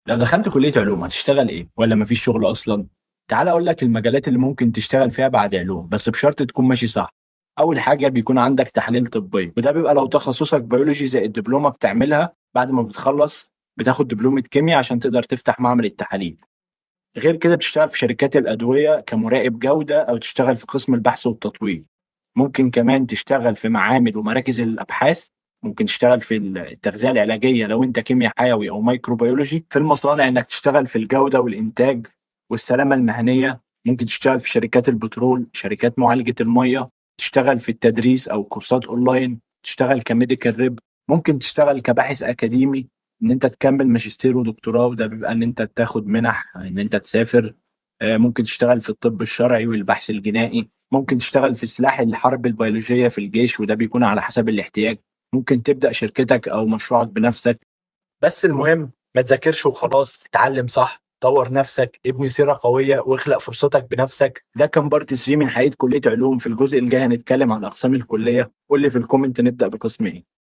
لو دخلت كلية علوم هتشتغل ايه؟ ولا مفيش شغل اصلا؟ تعال اقول لك المجالات اللي ممكن تشتغل فيها بعد علوم، بس بشرط تكون ماشي صح. اول حاجة بيكون عندك تحاليل طبية، وده بيبقى لو تخصصك بيولوجي زي الدبلومة بتعملها بعد ما بتخلص، بتاخد دبلومة كيمياء عشان تقدر تفتح معمل التحاليل. غير كده بتشتغل في شركات الأدوية كمراقب جودة، أو تشتغل في قسم البحث والتطوير. ممكن كمان تشتغل في معامل ومراكز الأبحاث، ممكن تشتغل في التغذية العلاجية لو أنت كيمياء حيوي أو microbiology، في المصانع إنك تشتغل في الجودة والإنتاج والسلامة المهنية. ممكن تشتغل في شركات البترول، شركات معالجة المية، تشتغل في التدريس أو كورسات أونلاين، تشتغل ك medical rep، ممكن تشتغل كباحث أكاديمي، إن أنت تكمل ماجستير ودكتوراه، وده بيبقى إن أنت تاخد منح إن أنت تسافر. ممكن تشتغل في الطب الشرعي والبحث الجنائي، ممكن تشتغل في سلاح الحرب البيولوجية في الجيش، وده بيكون على حسب الاحتياج. ممكن تبدأ شركتك أو مشروعك بنفسك. بس المهم ما تذاكرش وخلاص، اتعلم صح، طور نفسك، ابني سيرة قوية، واخلق فرصتك بنفسك. ده كان part 3 من حقيقة كلية علوم. في الجزء الجاي هنتكلم عن أقسام الكلية. قول لي في ال comment نبدأ بقسم ايه.